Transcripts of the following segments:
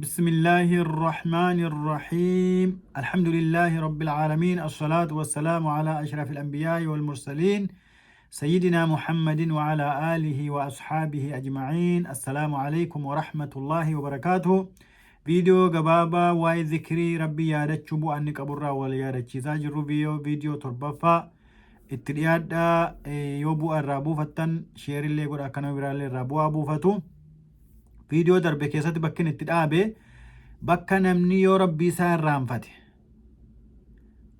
بسم الله الرحمن الرحيم الحمد لله رب العالمين الصلاة والسلام على أشرف الأنبياء والمرسلين سيدنا محمد وعلى آله وأصحابه أجمعين السلام عليكم ورحمة الله وبركاته. Viidiyoo gabaabaa waa'ee zikrii Rabbii yaadachuu bu'aa inni qaburraa wal yaadachiisaa jirru viidiyoo torbaffaa itti dhiyaadhaa. Yoo bu'aa irraa buufattan shareillee godha, akka nama biraallee irraa bu'aa buufatu. Viidiyoo darbe keessatti bakki inni itti dhaabe bakka namni yoo Rabbii isaa irraanfate,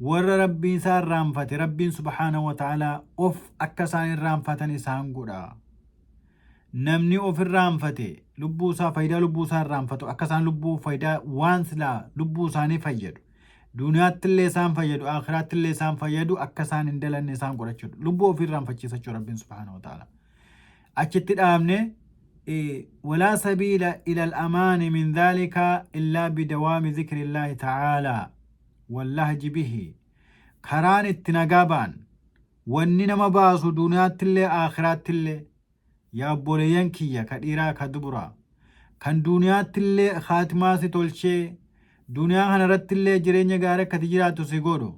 warra Rabbii isaa irraanfate Rabbiin subhaanahu wa ta'aalaa of akka isaan irraanfatan isaan godha. Namni of irraanfate lubbuu isaa, faayidaa lubbuu isaa irraanfatu, akka isaan lubbuu faayidaa waan silaa lubbuu isaanii fayyadu, duniyaatti illee isaan fayyadu, akhiraatti illee isaan fayyadu, akka isaan hin dalanne isaan godhachuudha. Lubbuu ofii irraanfachiisa jechuudha Rabbiin subhaanahu wa ta'ala. Achitti dhaabne. ولا سبيل إلى الأمان من ذلك إلا بدوام ذكر الله تعالى واللهج به. Karaan itti nagaa ba'an, wanni nama baasu duniyaatti illee akhiraatti illee, yaa obboleeyyan kiyya ka dhiiraa ka duburaa, kan duniyaatti illee khaatimaa si tolchee duniyaa kana irratti illee jireenya gaarii akka ati jiraattu si godhu,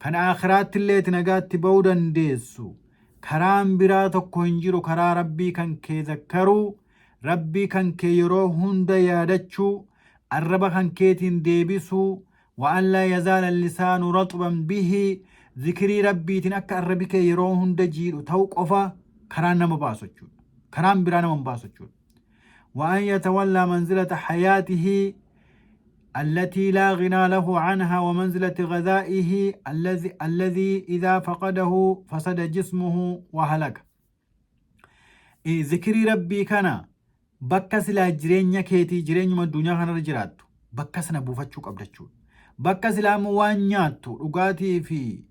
kan akhiraatti illee itti nagaatti ba'uu dandeessu, karaan biraa tokko hin jiru. Karaa Rabbii kan kee zakkaruu, Rabbii kan kee yeroo hunda yaadachuu, arraba kan keetiin deebisuu, وأن لا يزال اللسان رطبا به, zikrii Rabbiitiin akka arrabi kee yeroo hunda jiidhu ta'u qofa karaan nama baasu jechuudha. Karaan biraa nama hin baasu jechuudha. وأن يتولى منزلة حياته التي لا غنى له عنها ومنزلة غذائه الذي إذا فقده فسد جسمه وهلك. Zikrii Rabbii kana bakka silaa jireenya keetii, jireenyuma addunyaa kanarra jiraattu, bakka sana buufachuu qabda jechuudha. Bakka silaa immoo waan nyaattu, dhugaatii fi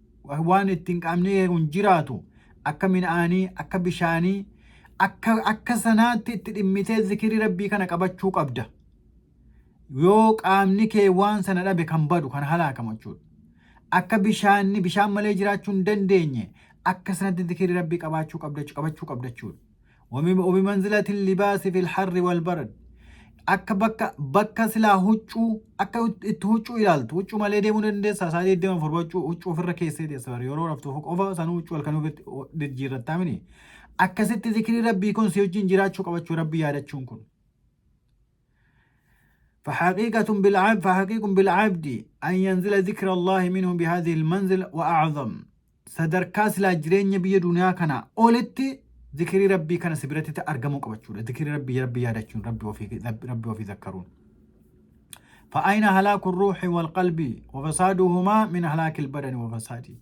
waan ittiin qaamni kun jiraatu, akka midhaanii, akka bishaanii, akka sanaatti itti dhimmitee zikirii Rabbii kana qabachuu qabda. Yoo qaamni kee waan sana dhabe kan badu, kan halaakamu jechuudha. Akka bishaanni bishaan malee jiraachuu hin dandeenye, akka sanatti zikirii Rabbii qabaachuu qabda, qabachuu qabda jechuudha. وبمنزلة اللباس في الحر والبرد, akka bakka silaa huccuu, akka itti huccuu ilaaltu, huccuu malee deemuu dandeessa? Isaa 24 huccuu ofirra keessee teessa bara yeroo raftu qofa sanuu huccuu halkan ofitti jijjiirrattaa mini. Akkasitti zikrii Rabbii kun si wajjin jiraachuu qabachuu, Rabbii yaadachuun kun. فحقيق بالعبد أن ينزل ذكر الله منه بهذه المنزل وأعظم. Sadarkaa silaa jireenya biyya duniyaa kana olitti zikrii Rabbii kana si biratti argamuu qabachuudha. Zikrii Rabbii, Rabbii yaadachuun, Rabbii ofii zakkaruun. فأين هلاك الروح والقلب وفسادهما من هلاك البدن وفساده؟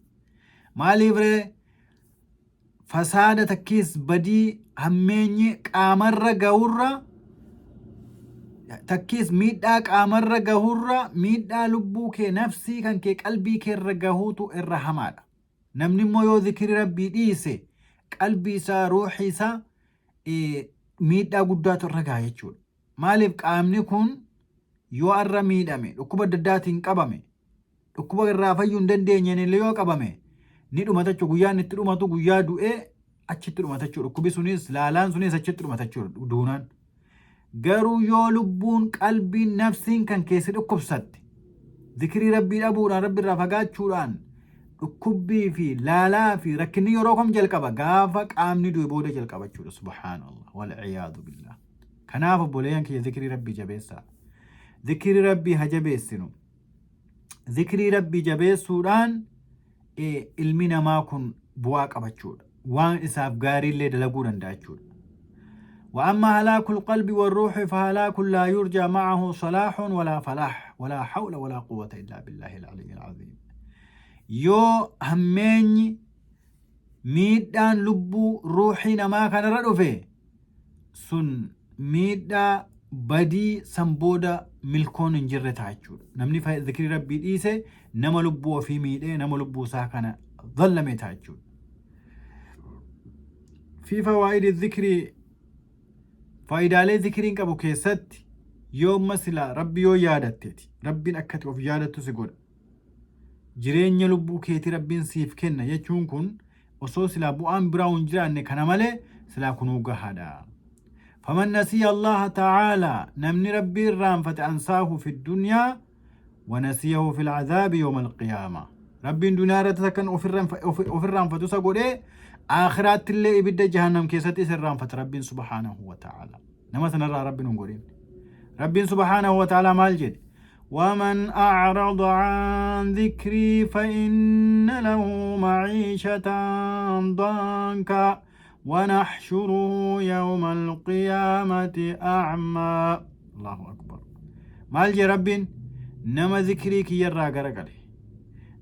Maaliif ree fasaada takkiis badii hammeenyi qaamarra gahurra, takkiis miidhaa qaamarra gahurra, miidhaa lubbuu kee, nafsii kan kee, qalbii kee irra gahuutu irra hamaadha? Namni immoo yoo zikrii Rabbii dhiise qalbii isaa, ruuxii isaa miidhaa guddaatu irra gaha jechuudha. Maaliif? Qaamni kun yoo arra miidhame, dhukkuba adda addaatiin qabame, dhukkuba irraa fayyuu hin dandeenyeen illee yoo qabame, ni dhumata jechuudha. Guyyaan itti dhumatu guyyaa du'ee achitti dhumata jechuudha. Dhukkubi sunis, laalaan sunis achitti dhumata jechuudha duunaan. Garuu yoo lubbuun, qalbiin, nafsiin kan keessi dhukkubsatte, zikrii Rabbii dhabuudhaan, Rabbi irraa fagaachuudhaan, dhukkubbii fi laalaa fi rakkinni yeroo kam jalqaba? Gaafa qaamni du'e booda jalqaba jechuudha. Subhaanallah, والعياذ بالله. Kanaaf obboleeyyan kiyya, zikrii Rabbii jabeessaa. Zikrii Rabbii haa jabeessinu. Zikrii Rabbii jabeessuudhaan ilmi namaa kun bu'aa qabachuudha. Waan isaaf gaariillee dalaguu danda'a jechuudha. وأما هلاك القلب والروح فهلاك لا يرجى معه صلاح ولا فلاح ولا حول ولا قوة إلا بالله العلي العظيم. Yoo hammeenyi, miidhaan lubbuu, ruuxii namaa kanarra dhufe, sun miidhaa badii san booda milkoon hin jirre ta'a jechuudha. Namni zikrii Rabbii dhiise nama lubbuu ofii miidhee, nama lubbuu isaa kana zallame ta'a jechuudha. في فوائد الذكر, faayidaalee zikiriin qabu keessatti, yoo amma silaa Rabbi yoo yaadatteeti, Rabbiin akkati of yaadattu si godha. Jireenya lubbuu keetii Rabbiin siif kenna jechuun kun osoo silaa bu'aan biraa hin jiraanne kana malee silaa kunuu gahaadha. Faman nasiya Allaha ta'aalaa, namni Rabbii irraanfate ansaahu fi dunyaa wa nasiyahu fil azaabi yawma alqiyaama. Rabbiin duniyaa irratti akkan of irraanfatu isa godhee aakhiraatti illee ibidda jahannam keessatti isa irraanfata Rabbiin subhaanahu wa ta'aalaa. Nama sanarraa Rabbiin hin godhin. Rabbiin subhaanahu wa ta'aalaa maal jedhe? ومن أعرض عن ذكري فإن له معيشة ضنكا ونحشره يوم القيامة أعمى. الله أكبر. Maal jee Rabbiin? Nama zikrii kiyyarraa garagale,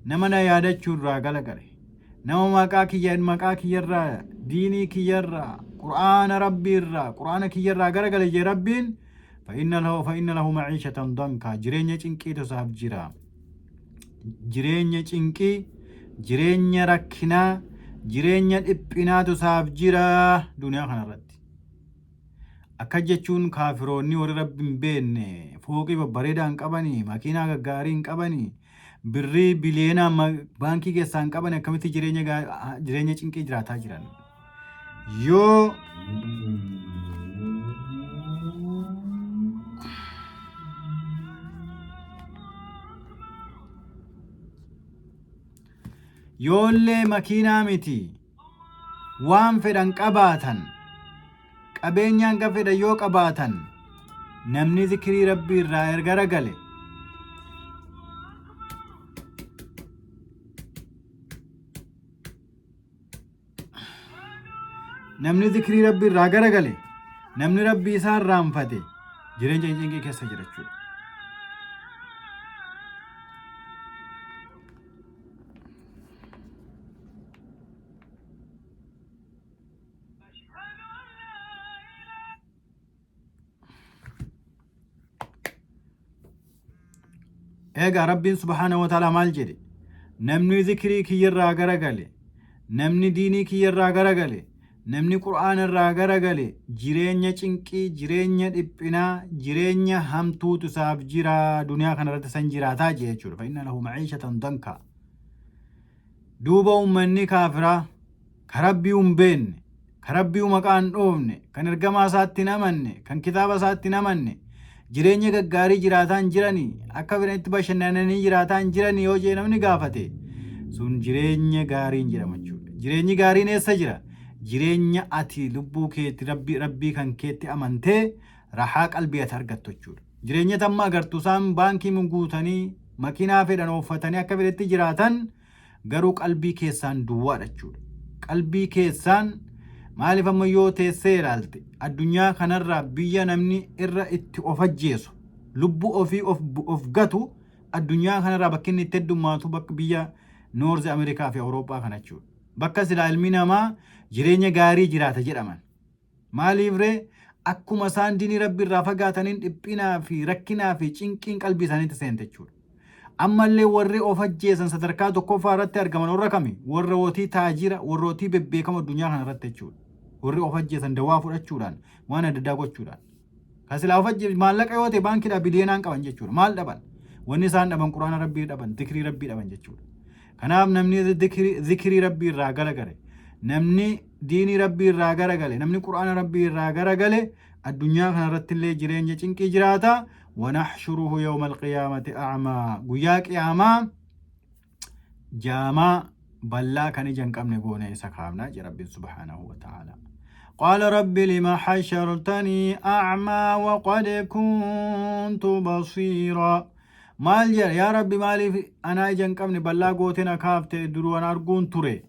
nama na yaadachuurraa galagale, nama maqaa kiyya maqaa kiyyarraa, diinii kiyyarraa, qur'aana Rabbiirraa, qur'aana kiyyarraa garagale jee Rabbiin, fa'inna lahu maciishatan dankaa, jireenya cinqiitu isaaf jira, jireenya cinqii, jireenya rakkinaa, jireenya dhiphinaatu isaaf jira duniyaa kanarratti. Akka jechuun kaafiroonni warri Rabbi hin beekne fooqii babbareedaa hin qabanii, makiinaa gaggaarii hin qabanii, birrii biliyeenaa baankii keessaa hin qabanii, akkamitti jireenya cinqii jiraataa jiran? Yoo yoollee makiinaa miti waan fedhan qabaatan, qabeenya hanga fedhan yoo qabaatan, namni zikrii Rabbii irraa ergara gale namni zikrii Rabbii irraa garagale, namni Rabbii isaa irraanfate jireenya cinqii keessa jira jechuudha. Egaa Rabbiin subhaanahu wa ta'ala maal jedhe? Namni zikrii kiyyarraa garagale, namni diinii kiyyarraa garagale, namni Qur'aana irraa garagale jireenya cinqii, jireenya dhiphinaa, jireenya hamtuutu isaaf jira, duniyaa kanarratti san jiraataa jee jechuudha. Fa inna lahu ma'iishatan dankaa. Duuba ummanni kaafiraa ka Rabbii hin beekne, ka Rabbii maqaa hin dhoofne, kan ergamaa isaatti hin amanne, kan kitaaba isaatti hin amanne, jireenya gaggaarii jiraataa hin jiranii, akka fedhanitti bashannananii jiraataa hin jiranii yoo jee namni gaafate, sun jireenya gaarii hin jedhamu jechuudha. Jireenyi gaariin eessa jira? Jireenya ati lubbuu keetti Rabbii kan keetti amantee rahaa qalbii ati argattu jechuudha. Jireenya tamma agartu isaan baankii guutanii makiinaa fedhan ooffatanii akka fedhetti jiraatan garuu qalbii keessaan duwwaadha jechuudha. Qalbii keessaan maaliif amma yoo teessee ilaalte addunyaa kanarraa biyya namni irra itti of ajjeesu, lubbuu ofii of gatu, addunyaa kanarraa bakki inni itti heddummaatu bakka biyya Noorzi Ameerikaa fi Awurooppaa kana jechuudha. Bakka silaa ilmi namaa jireenya gaarii jiraata jedhaman. Maaliif ree? Akkuma isaan diinii Rabbi irraa fagaataniin dhiphinaa fi rakkinaa fi cinqiin qalbii isaaniitti seente jechuudha. Ammallee warri of ajjeesan sadarkaa tokkoffaa irratti argaman warra kami? Warrootii taajira, warrootii bebbeekamoo addunyaa kana irratti jechuudha. Warri of ajjeesan dawaa fudhachuudhaan, waan adda addaa gochuudhaan. Kan silaa of ajjeesu maallaqa yoo ta'e baankiidhaa biliyeenaan qaban jechuudha. Maal dhaban? Wanni isaan dhaban Quraana Rabbii dhaban, zikrii Rabbii dhaban jechuudha. Kanaaf namni zikrii Rabbii irraa garagale, namni diinii Rabbii irraa garagale, namni Quraana Rabbii irraa garagale addunyaa kana irratti illee jireenya cinqii jiraata. Wanaxshuruhu yawma alqiyaamati a'maa. Guyyaa qiyaamaa jaamaa ballaa kan ija hin qabne goone isa kaafna jedhe Rabbiin subhaanahu wa ta'ala. Qaala rabbi lima hashartanii a'maa waqad kuntu basiiraa. Maal jedha? Yaa Rabbi, maaliif anaa ija hin qabne ballaa gootee na kaafte? Duruu ana arguun ture.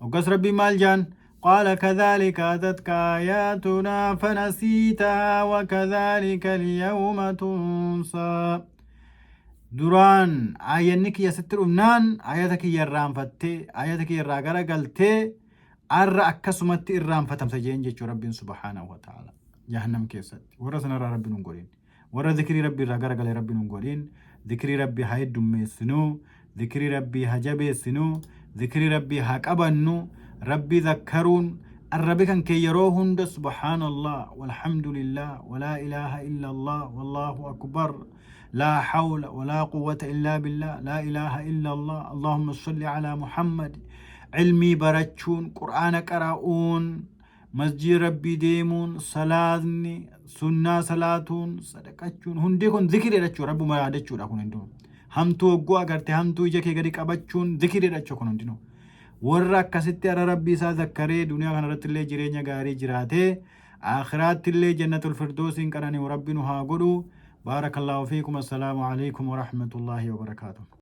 Hoggas Rabbiin maal jaan? Qaala kadhaalika atatka aayatunaa fanasiitahaa wa kadhaalika alyawma tunsaa. Duraan aayanni kiyya sitti dhufnaan ayata kiyya irraanfattee, ayata kiyya irraa garagaltee, arra akkasumatti irraanfatamta jeen jechuu Rabbiin subhaanahu wa ta'ala. Jahannam keessatti. Warra sanarraa Rabbiin hin godhin. Warra zikrii Rabbii irraa garagale Rabbi nun godhin. Zikrii Rabbii haa heddummeessinu. Zikrii Rabbii haa jabeessinu. Zikrii Rabbii haa qabannu. Rabbii zakkaruun arrabi kan kee yeroo hunda subhaanallah walhamdulillah walaa ilaaha illallah wallahu akbar laa hawla walaa quwwata illaa billah laa ilaaha illallah allahumma salli alaa Muhammad, ilmii barachuun, qur'aana qara'uun. Masjiida Rabbii deemuun, salaatni, sunnaa salaatuun, sadaqachuun hundi kun zikiriidha jechuudha. Rabbuma yaadachuudha kun hundinuu. Hamtuu hogguu agarte hamtuu ija kee gadi qabachuun zikiriidha jechuudha kun hundinuu. Warra akkasitti ara Rabbii isaa zakkaree duniyaa kanarratti illee jireenya gaarii jiraatee aakhiraatti illee jannatul firdoosiin qanani'u Rabbi nu haa godhu. Baarakallaahu fiikum. Assalaamu alaikum warahmatullaahi wabarakaatuh.